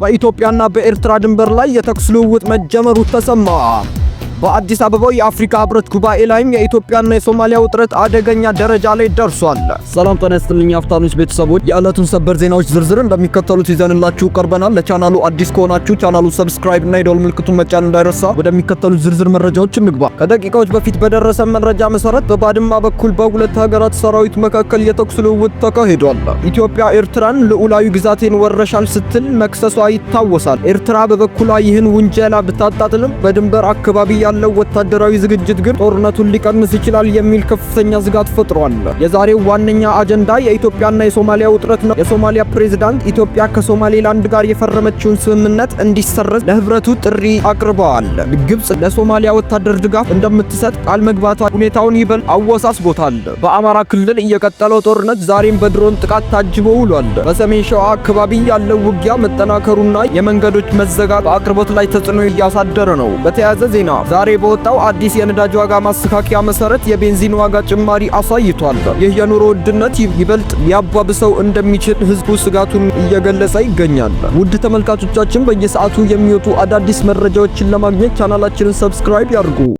በኢትዮጵያና በኤርትራ ድንበር ላይ የተኩስ ልውውጥ መጀመሩ ተሰማ። በአዲስ አበባው የአፍሪካ ህብረት ጉባኤ ላይም የኢትዮጵያና የሶማሊያ ውጥረት አደገኛ ደረጃ ላይ ደርሷል። ሰላም ጤና ይስጥልኝ አፍታኖች ቤተሰቦች፣ የዕለቱን ሰበር ዜናዎች ዝርዝር እንደሚከተሉት ይዘንላችሁ ቀርበናል። ለቻናሉ አዲስ ከሆናችሁ ቻናሉ subscribe እና የደወል ምልክቱን መጫን እንዳይረሳ። ወደሚከተሉት ዝርዝር መረጃዎች እንግባ። ከደቂቃዎች በፊት በደረሰ መረጃ መሰረት በባድማ በኩል በሁለት ሀገራት ሰራዊት መካከል የተኩስ ልውውጥ ተካሂዷል። ኢትዮጵያ ኤርትራን ሉዓላዊ ግዛቴን ወረሻል ስትል መክሰሷ ይታወሳል። ኤርትራ በበኩሏ ይህን ውንጀላ ብታጣጥልም በድንበር አካባቢ ያለው ወታደራዊ ዝግጅት ግን ጦርነቱን ሊቀንስ ይችላል የሚል ከፍተኛ ስጋት ፈጥሯል። የዛሬው ዋነኛ አጀንዳ የኢትዮጵያና የሶማሊያ ውጥረት ነው። የሶማሊያ ፕሬዝዳንት ኢትዮጵያ ከሶማሌላንድ ጋር የፈረመችውን ስምምነት እንዲሰረዝ ለህብረቱ ጥሪ አቅርበዋል። ግብጽ ለሶማሊያ ወታደር ድጋፍ እንደምትሰጥ ቃል መግባቷ ሁኔታውን ይበልጥ አወሳስቦታል። በአማራ ክልል እየቀጠለው ጦርነት ዛሬም በድሮን ጥቃት ታጅቦ ውሏል። በሰሜን ሸዋ አካባቢ ያለው ውጊያ መጠናከሩና የመንገዶች መዘጋት በአቅርቦት ላይ ተጽዕኖ እያሳደረ ነው። በተያያዘ ዜና ዛሬ በወጣው አዲስ የነዳጅ ዋጋ ማስተካከያ መሰረት የቤንዚን ዋጋ ጭማሪ አሳይቷል። ይህ የኑሮ ውድነት ይበልጥ ሊያባብሰው እንደሚችል ህዝቡ ስጋቱን እየገለጸ ይገኛል። ውድ ተመልካቾቻችን፣ በየሰዓቱ የሚወጡ አዳዲስ መረጃዎችን ለማግኘት ቻናላችንን subscribe ያድርጉ።